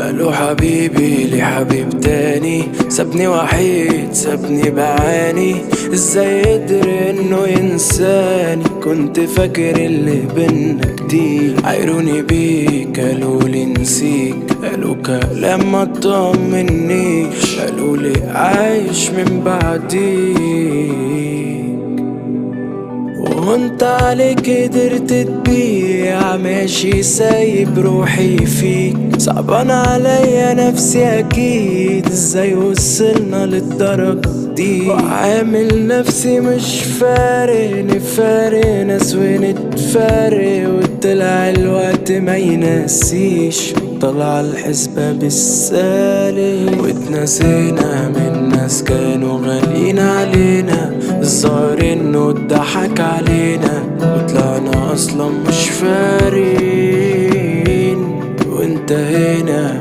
قالوا حبيبي لي حبيب تاني، سابني وحيد سابني بعاني، ازاي قدر انه ينساني؟ كنت فاكر اللي بينا كتير. عيروني بيك قالوا لي نسيك، قالوا كلام ما طمنيش، قالوا لي عايش من بعديك. وانت عليك قدرت تبيع، ماشي سايب روحي فيك، صعبان عليا نفسي اكيد، ازاي وصلنا للدرجة دي؟ وعامل نفسي مش فارق، نفارق ناس ونتفارق، وطلع الوقت ما ينسيش، طلع الحسبة بالسالب. واتنسينا من ناس كانوا غاليين علينا، الظاهر انه اتضحك علينا، وطلعنا اصلا مش فارقين وانتهينا.